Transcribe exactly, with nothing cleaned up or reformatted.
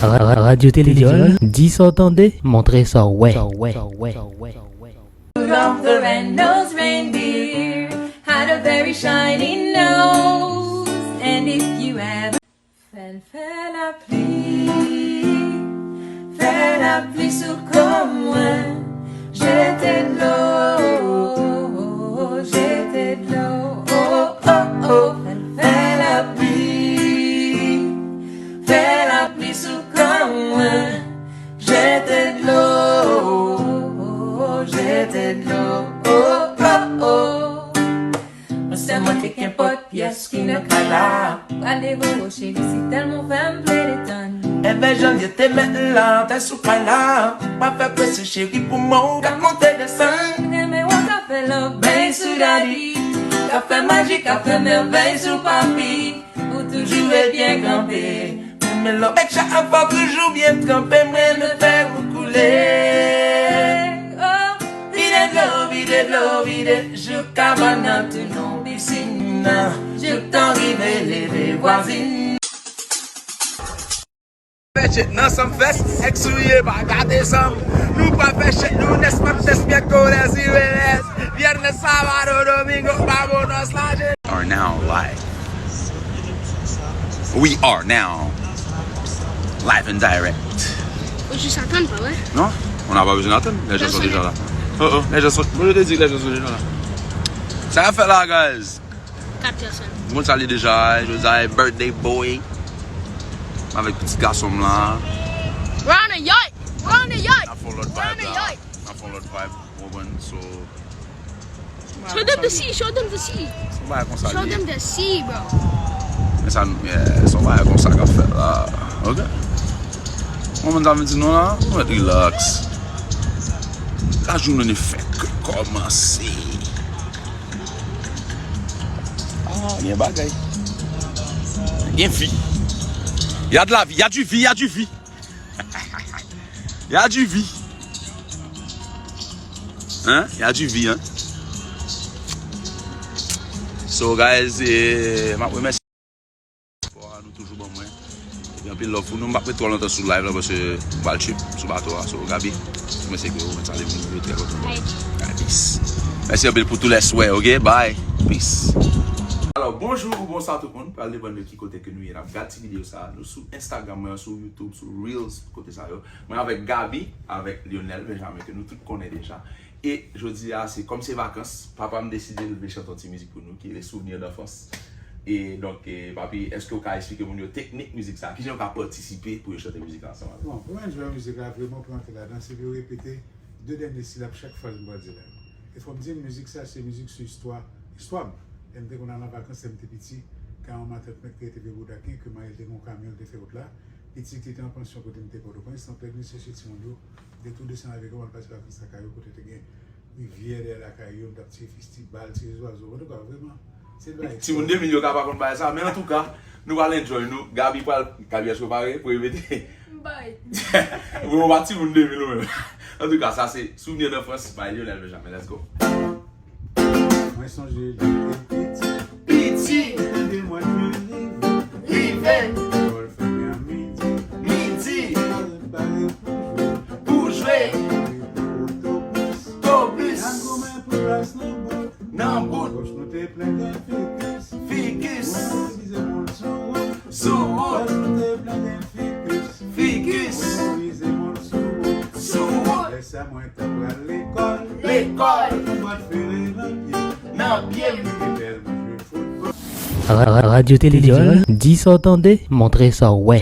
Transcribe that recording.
Ra- ra- Radyo Tele Dyòl, di sa w tande, montre sa w wè. Rudolph the red-nosed reindeer had a very shiny nose. And if you ever... Fè l fè lapli, fè lapli sou kò mwen, jete dlo, jete dlo, oh, oh, oh. Fè l fè lapli, fè lapli sou kò mwen, jete dlo, jete dlo, oh, oh, oh. Mwen sèlman te kenpòt pyès ki nan kay la. Pral devore w cheri, si tèlman w fè m plede tann. Enben jan l ye te mèt la, tè sou kay la. Pa fè presyon cheri pou mwen w k ap monte desann. Renmen w ka fè love bang sou daddy, ka fè maji, ka fè mèvèy sou papi. Ou toujou ret byen kanpe. Renmen love bèk chat anfò toujou byen kanpe. Mwen renmen fè ou koule. Oh, vide dlo, vide dlo, vide. Jouk kabann nan tounen yon pisin nan. Jouk tan rive leve vwazin. Fè chèt nan sanm fès, èk souye pa gate sanm. Nou pral fè chèt lunes, martes, miércoles y jueves, viernes, sábado, domingo, vámonos la gente. Are now live. We are now live and direct. Ou jis atann pa wè? Non, on n'a pas besoin d'attendre. Les gens sont déjà là. Oh, oh, les gens sont, mwen te di les gens sont déjà là. Sa k ap fèt la, guys? Kat pèsòn. Moun salye deja, jodi a birthday boy. Avèk pitit gason m la. We're on a yacht! We're on a yacht! N ap fè yon lòt vibe la. N ap fè yon lòt vibe, ou konprann? So, Show them the sea, show them the sea. Se yon bagay konsa li ye. Show them the sea, bro. Men sa, yeah, se yon bagay konsa k ap fèt la. Ok. Ou konprann sa m di nou la? Nou mèt relax. Lajounen fèk kòmanse. Ah, gen bagay. Gen vi. Y a de la vie, y a du vie, y a du vie. Y a du vie. Hein? Y a du vie, hein? So, guys, eh, m ap remèsye. Nou toujou ban mwen. Epi anpil love pou nou. M p ap ret twò lontan sou live la paske m pral trip sou bato a. So, Gaby, mwen se ke ou mèt salye moun yo trè kontan. Alright, peace. Mèsi anpil pou tou lè swè, ok? Bye. Peace. Alò, bonjou ou bonswa tout moun. Pral depann de ki kote ke nou ye. N ap gad ti videyo sa. Nou sou Instagram mwen, sou YouTube, sou Reels, kote sa yo. Mwen avèk Gaby, avèk Lionel Benjamin, ke nou tout konnen deja. E jodi a, se kòm se vakans, papa m deside l vle chante yon ti mizik pou nou, ki rele Souvenir d'enfance. E donk, e, papi, èske w ka eksplike moun yo teknik mizik sa? Kijan yo ka patisipe pou yo chante mizik la ansanm avè w? Bon, pou yo enjoy mizik la, vreman pou yo antre ladan, se pou yo repete de dènye silab chak fraz m pral di la yo. E fò m di n, mizik sa, se mizik sou istwa, istwa m. Lè m te konn al an vakans, lè m te piti, kay yon matant mwen ki te rete Vye Boudaken, ke mari l te gen yon kamyon, l te fè wout la. Pitit li te an pansyon kote m te Pòtoprens, anpil vin chèche timoun yo, de tou desann avèk yo, al pase vakans lakay yo, kote te gen rivyè dèyè lakay yo, m t ap tire fistibal, tire zwazo, antouka, vrèman, se te bagay. Timoun de mil yo ka pa konn bagay sa, men antouka, nou pral enjoy nou. Gaby pral, Gaby, èske w pare pou repete? M pare. Ou pa timoun de mil ou menm. Antouka, sa se Souvenir d'enfance by Lionel Benjamin. Let's go. Mwen sonje lè m te piti. Piti. Tande mwa jen rive. Rive. Lekòl fèmen a midi. Midi. Pare, pare pou jwe. Pou jwe. Otobis. Otobis. N ap goumen pou plas nan bout. Nan bout. Pòch nou te plen de fikis. Fikis. Mwen te vize moun sou wout. Sou wout. Pòch nou te plen de fikis. Fikis. Mwen te vize moun sou wout. Sou wout. Lè sa mwen t ap pral lekòl. Lekòl. Yon bwat fere nan pye m. Nan pye m. Epi bèl mwen jwe foutbòl. Ra- ra- Radyo Tele Dyòl, di sa w tande, montre sa w wè.